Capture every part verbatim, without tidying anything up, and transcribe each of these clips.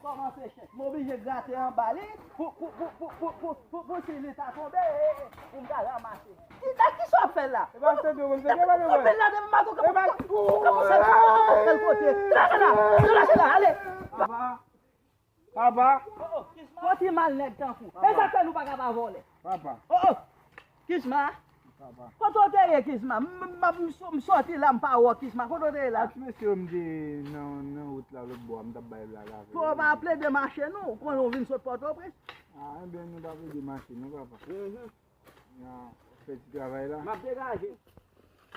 Kòmanse chèch. M oblije grate anba li pou, pou, pou si li ta tonbe, e, e, pou m ka ranmase. Ki, sa ki sa w ap fè la? E pa se dwe konn se dwe pa dwe. Konn la depi mato kòman, kòman sèl kote. Lage la, lage la, ale. Papa. Papa. Yon ti mal nèg tankou. E sa k fè nou pa ka pa vòlè. Papa. Oh, oh. Kisma. Papa. Kote w te ye, Kisma? M, m, m, m sòti la, m pa wè w, Kisma. Kote w te ye la? A ti mesye yo m te nan, nan wout la lòt bò a, m t ap bay blag avè yo. Fò w pa plede mache non, ou konnen w vin sot Pòtoprens. A, enben, nou pa plede mache non, papa. Mhm. N a fè ti travay la. M ap degaje.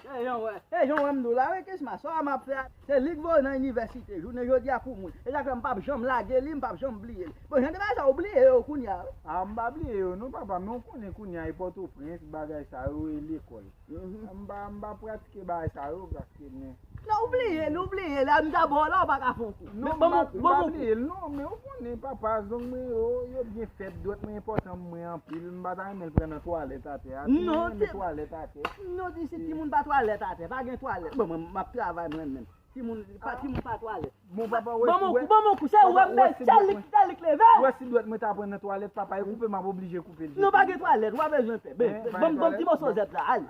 E jan w wè, e jan w wè m di w la, wi, Kisma, sa m ap fè a, se li k voye nan inivèsite, jounen jodi a pou mwen. E sa k fè m p ap janm lage li, m p ap janm bliye li. Bon, jan de bagay sa, ou bliye yo kounye a, wi. A, m pa bliye yo non, papa, men w konnen kounye a e Pòtoprens, bagay sa yo, e lekòl. Mhm. M pa, m pa pratike bagay sa yo, paske men. Non, ou bliye l, ou bliye l, a m ta ba w la, ou pa ka fè yon kou. Non, m pa, m pa bliye l, non, men w konnen, papa, zong mwen yo, yo byen fèt, dwèt mwen enpòtan mwen anpil, m pa ta renmen l pran nan twalèt atè a, ti mwen renmen twalèt atè. Non, isit timoun pa twalèt atè, pa gen twalèt. Bon, mwen, m ap travay mwen menm. Timoun, pa, timoun pa twalèt. Bon, papa, wè, ban m yon kou, ban m yon kou, se ou wè m, se li, se li k leve. Wè si dwèt mwen ta pran nan twalèt, papa, e koupe m ap oblije koupe l. Non, pa gen twalèt, ou pa bezwen pè. Ban m, ban m ti moso zèb la, ale.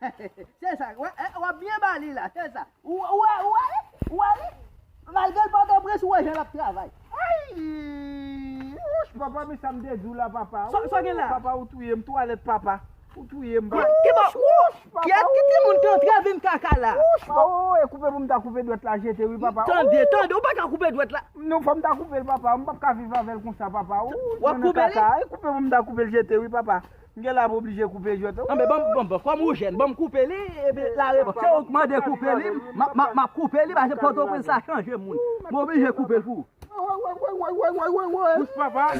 Se sa, wè, w ap byen ba li la, se sa. Ou, ou wè, ou wè li, ou wè li. Malgre l Pòtoprens, ou wè jan l ap travay. Ay! Wouch, papa, men sa m te di w la, papa. Sa, sa gen la? Papa, ou touye m, twalèt, papa. Ou touye m, papa. Ki ba, wouch, papa, kiyès ki timoun ki antre vin kaka la? Wouch, papa, oh, e koupe pou m ta koupe dwèt la, jete, wi, papa. Tande, tande, ou pa ka koupe dwèt la. Non, fò m ta koupe l, papa. M p ap ka viv avè l konsa, papa. Wouch, w ap koupe li? E koupe pou m ta koupe l, jete, wi, papa. M gen la m oblije koupe jwèt. Anben, ban m, ban m, ban m, kòm ou jèn, ban m koupe li, epi la repons. Se ou k mande koupe li, m ap, m ap, m ap koupe li, paske Pòtoprens sa chanje moun. M oblije koupe l pou ou. Wouch, papa.